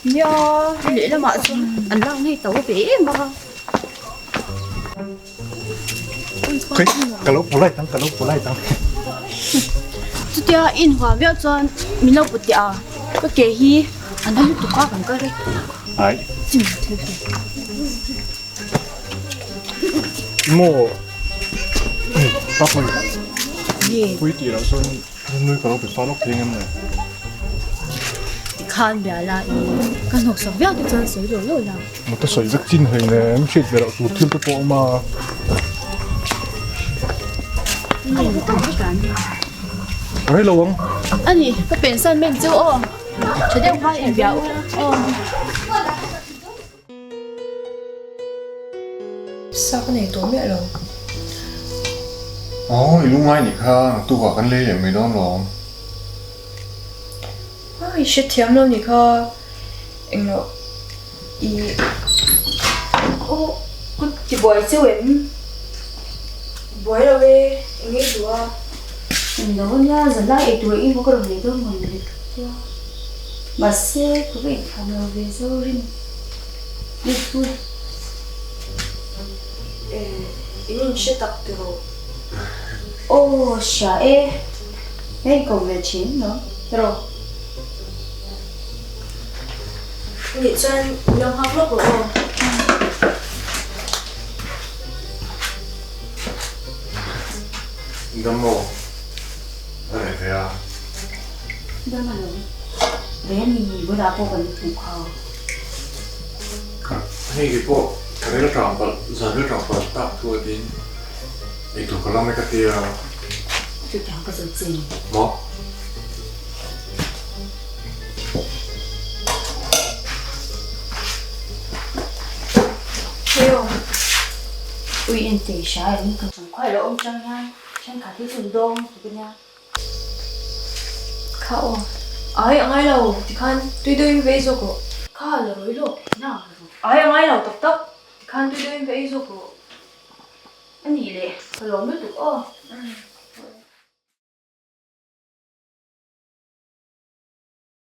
Nia lehlamah chuan an lak ngei tho ve em a. Ka lo polite ang ka lo polite ang. Chutia in huam viau chuan min lo put teh a ka ke hi a na lutuk a kan kal rei tawh. Ai. Maw Papui pui tih loh chuan nui ka lo pe fal awk thei ngam le. Tikhan bia la i ka hnawksak viau te chuan sawi lo lo la. Maw ka sawi vek chin hei nen hriat ve loh tur thil te pawh a awm a. Rei lo ang. Ani ka pensan mek chu aw. Tha deuh khan inbia u aw. Sa ka nei tawh miah lo. Aw, i lungngai nih kha, naktukah kan lei leh mai dawn lawm. A, i hrethiam lo nih kha, englo i Aw, ka ti buai cheu em? Buai lo e, eng nge duh a? Englo ania, zan lai ei tur eng emaw ka rawn nei dawn maw ni le. Mahse, ka va inthlam lo ve Zorin. In in hre tak tiraw? Aw hria e, hei ko ve thin no tiraw? Nih chuan i lo nghak lawk rawh aw. Dam maw? A reh ve a. Dam alawm. Remi bulah pawh kan hmuh kha. Hei hi pawh ka rel tang palh, zan rel tang palh tak thu atin eitur ka lam e ka tia. Chutiang ka zawt che ni. Maw? Hei aw. Ui en tei hria em? Kan khuai lo awm chang hian thenkhat hi chu an dawng tuk ania. Kha aw. Ai a ngai lo tikhan tui deuhin va ei zawk rawh. Kha la rawi lawk na rawh. Ai a ngai lo tak tak tikhan tui deuhin va ei zawk rawh. A nih leh ka lawm lutuk aw.